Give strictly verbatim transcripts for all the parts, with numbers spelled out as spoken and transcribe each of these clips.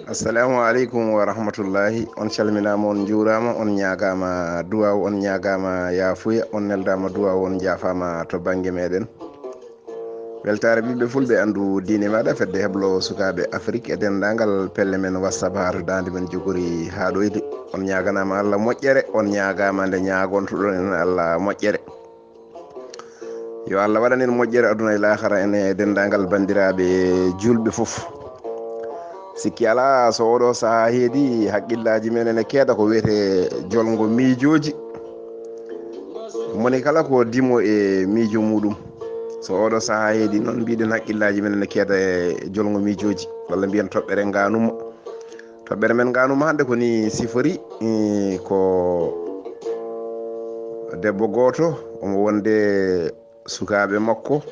Assalamu aleykum wa rahmatullahi. On calminaama, on njuuraama, on ñaagaama duwaaw, on ñaagaama yaafuya, on neldaama duwaaw, on njaafaama to bannge meɗen. Weltaare ɓiɓɓe fulɓe, anndu diine maaɗa, fedde heblo sukaaɓe Afrik e denndaangal pelle men WhatsApp haa to daande men jogori haa ɗoyde. On ñaaganaama Allah moƴƴere, on ñaagaama nde ñaagontoɗon en Allah moƴƴere. Yo Allah waɗan en moƴƴere aduna e laakara en e denndaangal banndiraaɓe juulɓe fof. Sikki alaa, so oɗo sahaa heedi, haqqillaaji men ene keeda ko wiyetee jolngo miijooji. Moni kala ko dimo e miijo muuɗum. So oɗo sahaa heedi noon, mbiɗen haqqillaaji men ene keeda e jolngo miijooji, walla mbiyen toɓɓere ngaanumma. Toɓɓere men ngaanumma hannde ko ni sifori, eh, ko debbo gooto, omo wonde sukaaɓe makko.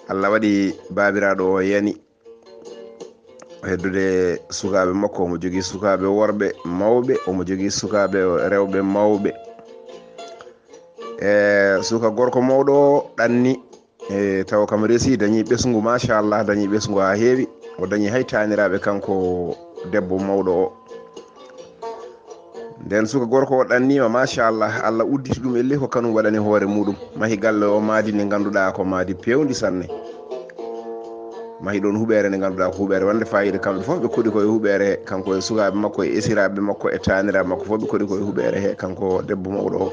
Allah waɗi baabiraaɗo o yani. Heddude sukaaɓe makko, omo jogii sukaaɓe worɓe mawɓe, omo jogii sukaaɓe rewɓe mawɓe. E suka gorko mawɗo o ɗanni, e taw kam resi, dañi ɓesngu, machallah, dañi ɓesngu haa heewi. O dañi hay taaniraaɓe, kanko debbo mawɗo o. Nden suka gorko o ɗanniima, machallah, Allah udditi ɗum, elli ko kanum waɗani hoore muuɗum. Mahi galle o maadi ndi ngannduɗaa ko maadi peewndi sanne. Mahi ɗoon huɓeere nde ngannduɗaa ko huɓeere wonde faayiida. Kamɓe fof ɓe koɗi ko e huɓeere he, kanko e sukaaɓe makko e esiraaɓe makko e taaniraaɓe makko fof ɓe koɗi ko e huɓeere he, kanko debbo mawɗo o.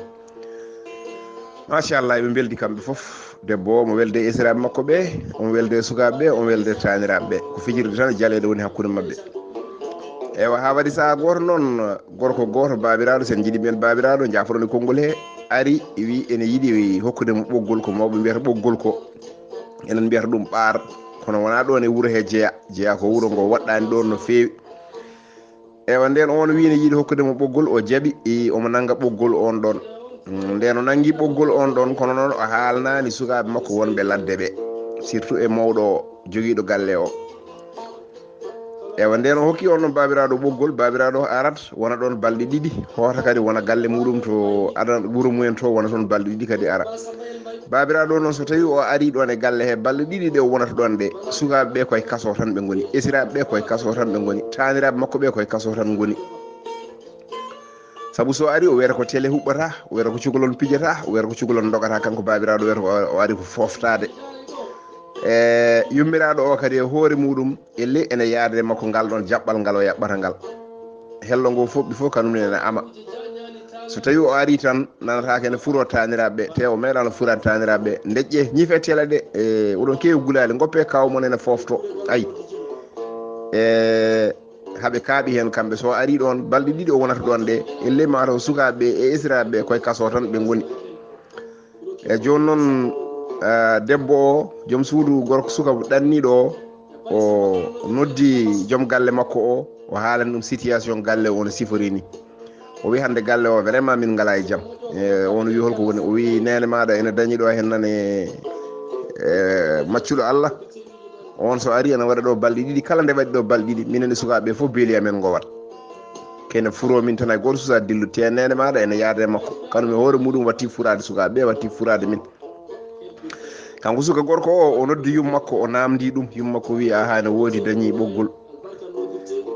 Machallah, ɓe mbeldi kamɓe fof. Debbo o omo welde e esiraaɓe makko ɓe, omo welde e sukaaɓe ɓe, omo welde e taaniraaɓe ɓe. Ko fijirde tan e jaleeɗe woni hakkunde maɓɓe. Eywa, haa waɗi sahaa gooto noon, gorko gooto baabiraaɗo, sen njiɗi ɓeen baabiraaɗo, njaafoɗon e konngol he, ari, wi ene yiɗi hokkude mo ɓoggol, ko mawɓe mbiyata ɓoggol ko. Enen mbiyata ɗum ɓaar, kono wonaa ɗoon e wuro he jeya. Jeya ko wuro ngo waɗɗaani ɗoon no feewi. Eywa, nden on wi ne yiɗi hokkude mo ɓoggol, o jaɓi, i, omo nannga ɓoggol on ɗon. Mm, nden o nanngi ɓoggol on ɗon, kono noon o haalnaani sukaaɓe makko wonɓe ladde ɓe, surtout e mawɗo o, jogiiɗo galle o. Eywa, nden o hokki on ɗon baabiraaɗo ɓoggol, baabiraaɗo o arat, wona ɗon balɗe ɗiɗi, hoota kadi wona galle muɗum to adana wuro mumen to, wona toon balɗe ɗiɗi kadi ara. Baabiraaɗo o noon, so tawii o arii ɗoon e galle he balɗe ɗiɗi ɗe o wonata ɗoon ɗe, sukaaɓe ɓe koye kasoo tan ɓe ngoni, esiraaɓe ɓe koye kasoo tan ɓe ngoni, taaniraaɓe makko ɓe koye kasoo tan ngoni. Sabu so arii, o wiyata ko tele huɓɓata, o wiyata ko cukalon pijata, o wiyata ko cukalon ndogata, kanko baabiraaɗo wiyata ko o arii ko fooftaade. E yummiraaɗo o kadi e hoore muɗum, ellee ene yaada e makko ngal ɗoon jaɓɓal ngal o yaɓɓata ngal. Hello ngo fof, ɓe fof kanum ne ene ama. So tawii o arii tan, nanataake ene furoo taaniraaɓe ɓe, te o meeɗaano furaade taaniraaɓe ɓe. Ndeƴƴe, ñife tele ɗe, e oɗon keewi gulaali, ngoppee kaaw mon ene foofto. Ayi. E haɓe kaaɓi heen kamɓe, so arii ɗoon, balɗe ɗiɗi o wonata ɗoon ɗe, ellee ma taw sukaaɓe ɓe e esiraaɓe ɓe koye kasoo tan ɓe ngoni. E jooni noon, eh, debbo o, joom suudu gorko suka ɗanniiɗo o, o noddi joom galle makko o, o haalani ɗum situation galle o no sifori ni. O wi hannde galle o vraiment min ngalaa e jam. E on wi holko woni? O wi neene maaɗa ene dañi ɗo heen nane, e maccuɗo Allah. On so ari ene waɗa ɗo balɗe ɗiɗi, kala nde waɗi ɗo balɗe ɗiɗi, minen e sukaaɓe ɓe fof beeli amen ngowat. Kene furo min tan hay gooto susa dillu, te neene maaɗa ene yaada e makko. Kanum e hoore muɗum watti furaade sukaaɓe ɓe, watti furaade min. Kanko suka gorko o, o noddi yum makko, o naamndi ɗum. Yum makko wi, "Aha, ene woodi, dañi ɓoggol."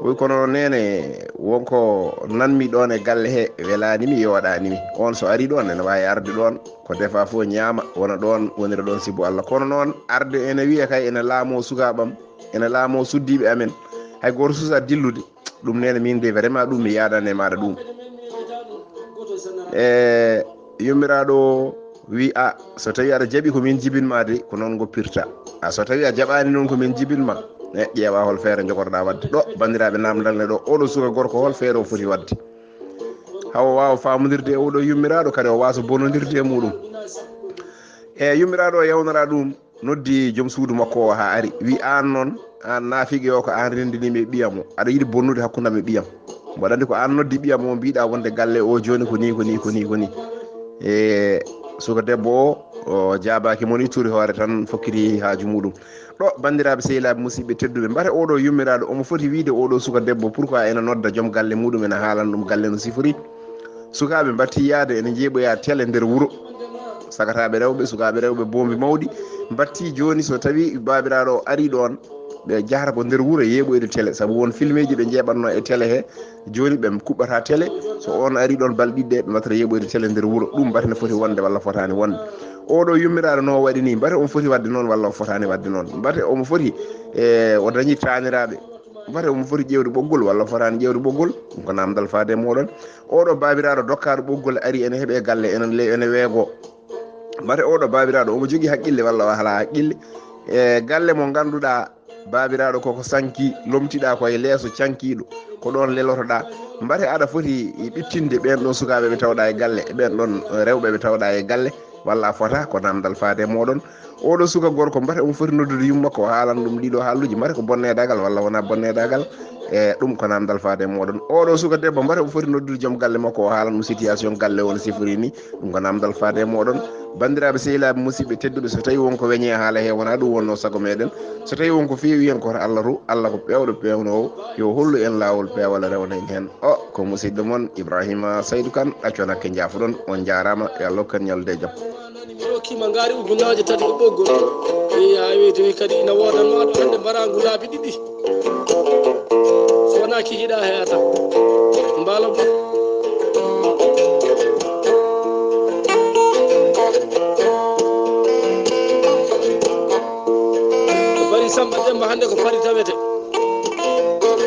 O wi, "Kono neene, wonko nanmi ɗoon e galle he, welaani mi, yooɗaani mi. On so ari ɗoon, ene waawi arde ɗoon, ko defa fof ñaama, wona ɗoon, wonira ɗoon sibu Allah. Kono noon, arde ene wiya kay, ene laamo sukaaɓam, ene laamo suddiiɓe amen. Hay gooto susa dillude." Ɗum neene min de vraiment ɗum mi yaadani e maaɗa ɗum. E yummiraaɗo o wi, "A, so tawii aɗa jaɓi ko min jibinma de, ko noon ngoppirta. A, so tawii a jaɓaani noon ko min jibinma, e ƴeewa hol feere njogorɗaa waɗde." Ɗo, banndiraaɓe, naamndal ne ɗo, oɗo suka gorko hol feere o foti waɗde? Hawo waawa faamondirde e oɗo yummiraaɗo, kadi o waasa bonondirde e muɗum. E yummiraaɗo o yawnora ɗum, noddi joom suudu makko o haa ari. Wi, "Aan noon, aan naafiqe o, ko aan renndini mi e ɓiyam o. Aɗa yiɗi bonnude hakkunde am e ɓiyam. Mboɗo anndi ko aan noddi ɓiyam o, mbiɗa wonde galle o jooni ko ni, ko ni, ko ni, ko ni." E suka debbo o, o jaabaaki mo ni, turi hoore tan, fokkiti haaju muɗum. Ɗo, banndiraaɓe, sehilaaɓe, musidɓe tedduɓe, mbate oɗo yummiraaɗo, omo foti wiide oɗo suka debbo, pourquoi ene nodda joom galle muɗum, ene haalana ɗum galle no sifori? Sukaaɓe mbattii yahde ene njeeɓoya tele nder wuro. Sagataaɓe rewɓe, sukaaɓe rewɓe boombi mawɗi mbattii. Jooni so tawii baabiraaɗo o arii ɗoon, ɓe jahata ko nder wuro yeeɓoyde télé, sabu won filmeeji ɓe njeeɓatno e télé he. Jooni ɓe kuɓɓata télé, so on ari ɗon balɗe ɗiɗi, ɓe mbaɗata yeeɓoyde télé nder wuro. Ɗum mbate ne foti wonde walla fotaani wonde? Oɗo yummiraaɗo no o waɗi ni, mbate omo foti waɗde noon walla o fotaani waɗde noon? Mbate omo foti, e, o dañi taaniraaɓe? Mbate omo foti ƴeewde ɓoggol walla fotaani ƴeewde ɓoggol? Ɗum ko naamdal faade e mooɗon. Oɗo baabiraaɗo dokkaaɗo ɓoggol ari ene heɓe galle, ene le-, ene weego. Mbate oɗo baabiraaɗo omo jogii haqqille walla o alaa haqqille? E galle mo ngannduɗaa baabiraaɗo koko sanki, lomtiɗaa ko e leeso cankiiɗo, ko ɗoon lelotoɗaa. Mbate aɗa foti ɓittinde ɓeen ɗoon sukaaɓe ɓe tawɗaa e galle, e ɓeen ɗoon rewɓe ɓe tawɗaa e galle, walla a fota? Ko naamdal faade e mooɗon. Oɗo suka gorko, mbate omo foti noddude yumma makko, o haalan ɗum ɗiɗo haaluuji, mbate ko bonneedaagal walla wonaa bonneedaagal? E ɗum ko naamdal faade e mooɗon. Oɗo suka debbo, mbate omo foti noddude joom galle makko, o haalan ɗum situation galle o no sifori ni? Ɗum ko naamdal faade e mooɗon. Banndiraaɓe, sehilaaɓe, musidɓe tedduɓe, so tawii won ko weñe haala he, wonaa ɗum wonno sago meɗen. So tawii won ko feewi en, ko to Allah to, Allah ko peewɗo peewnoowo, yo hollu en laawol peewal, rewna en heen. O, ko musidɗo mon Ibrahima Saydou Kane, ɗaccoon hakke, njaafoɗon, on njaaraama, yo Allah hokku en ñallude e jam. Mi rokkima ngaari ujunnaaje tati ko ɓoggol. Eyi, haa weeti kadi ina woodan ma ɗo hannde mbarangu laabi ɗiɗi. Wona kikiɗa he ata. Mbaalo. Bari Samba Demba hannde ko